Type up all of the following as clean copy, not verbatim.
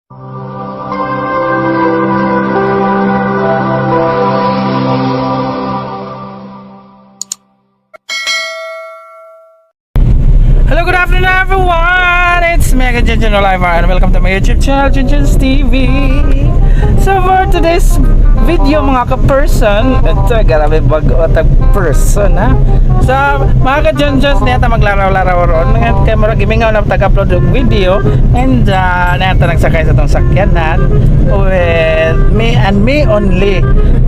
Hello, good afternoon, everyone! It's Mega Junjun Oliver and welcome to my YouTube channel, Junjun's TV. So for today's video, mga ka-person, ito, grabe bago tag person, ha? So, mga ka-Junjuns, niya ta maglaraw-laraw ron. Ngayon, kay murag gimingaw na tag-upload og video and niya ta nagsakay sa tong sakyanan with me and me only.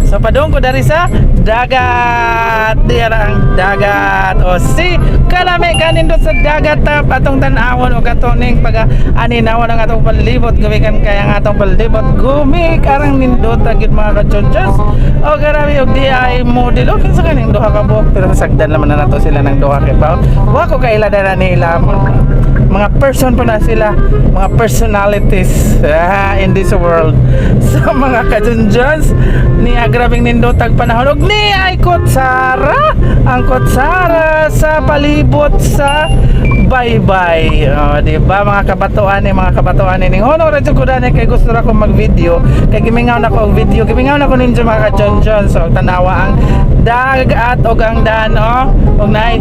So, padung ko dari sa dagat. Diara ang dagat. O si kalami kanindot sa dagat tap atong tan-awon og atong ning pag aninawan ang atong palibot gumikan kaya ang atong palibot gumik arang nindot gyud, mga kachonchos. O grabe, og di ay model o kinsa kaning duha ka buok, pero sagdan naman na nato sila ng duha kay pa wa ko kaila na nila, mga person po na sila, mga personalities in this world. So mga kajunjuns, ni agrabing nindotag panahon og ni ay kutsara, ang kutsara sa palibot sa baybay. Oh, di ba, mga kabatuan ni mga kabatuan ni honor ra jud ko dani kay gusto ra ko mag-video kay gimingaw na ko og video, gimingaw na ko ninyo, mga kajunjun. So tanawa ang dagat og ang daan, oh, og naay.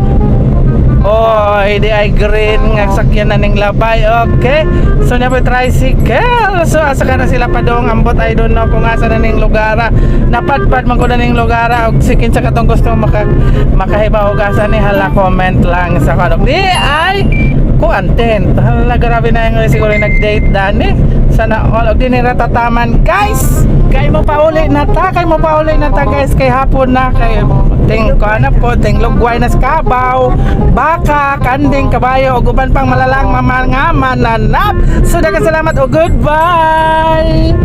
Oh, hindi ay green nga sakyan na ning labay. Okay. So niya po tricycle. So asa ka na sila padong ambot, I don't know kung asa na ning lugar. Napadpad man ko na ning lugar og sikin sa katong gusto makahibaw og asa ni, hala, comment lang sa kanok. Di ay kuan tent. Hala, grabe na yung siguro yung nag-date dani. Sana all og di ni ratataman, guys. Kay mo pauli na ta, kay mo pauli na ta, guys, kay hapon na kay ting kuan na po, ting lugway na sa kabaw, baka, kanding, kabayo ug uban pang malalang mga mananap. So daghang salamat o goodbye.